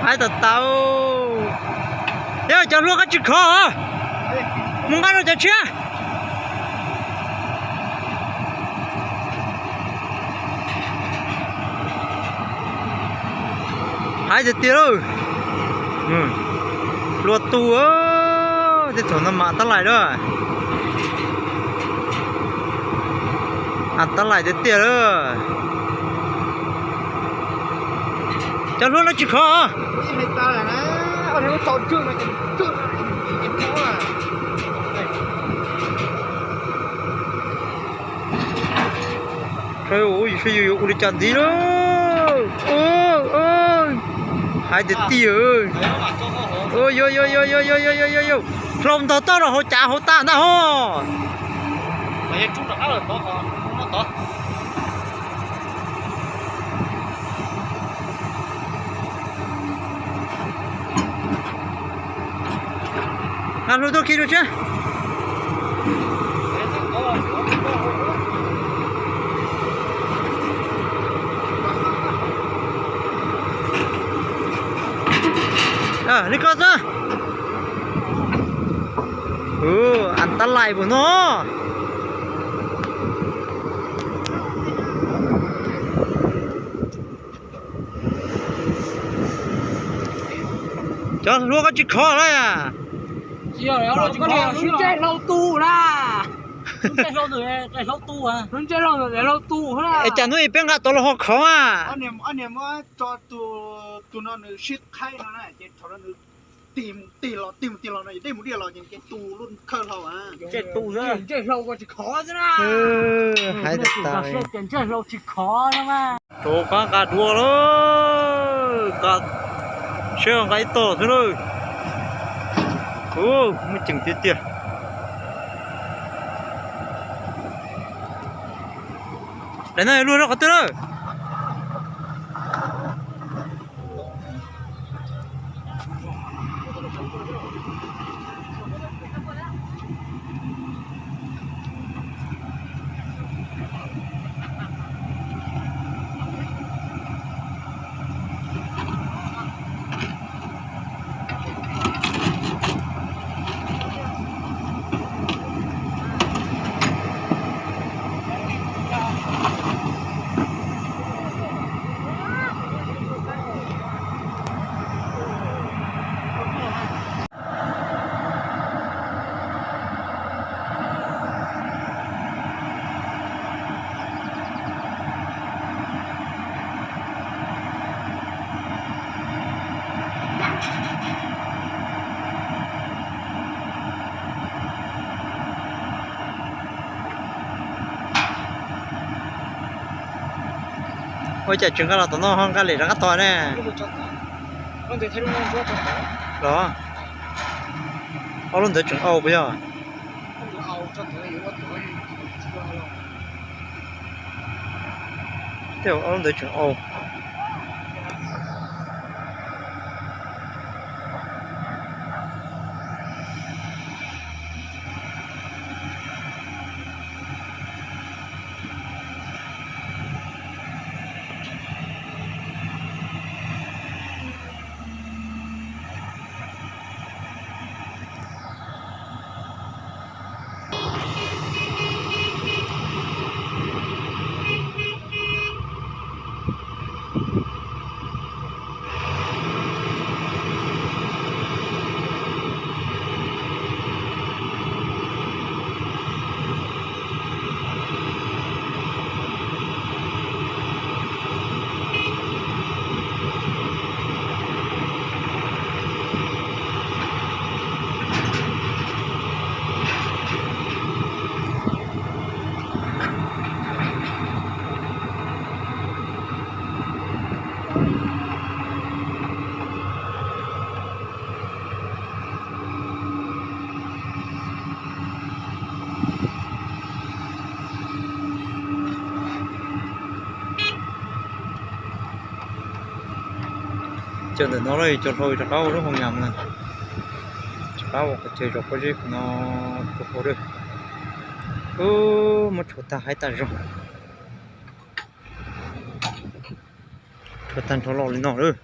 Hais tau tau. Yog cov hluas koj tsis khov, mus nqa rau cov tshiab. Hais tiag tiag lauj. Hluas tu, tej thaum no mas tab lais lawm. Tab lais tiag tiag lawm. Cov hluas no tsis khov. Saib ua li cas ntxiv lauj. Hais tiag tiag. Yog yog yog yog yog yog yog yog, hlau ntog toj rau hauv cav hauv tag ntag ho. Nqa hluas tuaj khi rau tshiab. Li ko xwb. Tab lais npaum no. Cov hluas koj tsis khov lawm. Ntsej hlau tu na. Es cas hnub ib peb nqa tau los ho khov a? Tus no nws sib qhaib no na, ces thaum no nws tig mus tig los tig mus tig los no, dej mus dej los ces tu lub khawj hlau. Ntsej hlau ko tsis khov xwb na. Hais tias ntsej hlau tsis khov no mas. Rau qab nqa duav lawm, nqa seb nqa ib tog xwb lawm. Muaj ceem tiag tiag. Daim no luag rau qhov twg lawm? Ua cas tseem nqa los tom no ho nqa lem rov qab tod ne? Los, ob lub ntawd tseem au puas yog? Tej zaum ob lub ntawd tseem au. Cov ntawm no los cov hlau rov qab ua lub hoo nyam na. Rov qab ua qhov chaw zov pob zeb no tus hau lawm. Muab rhuav tag haib tag zog. Rhuav tag nrho los li no lawm.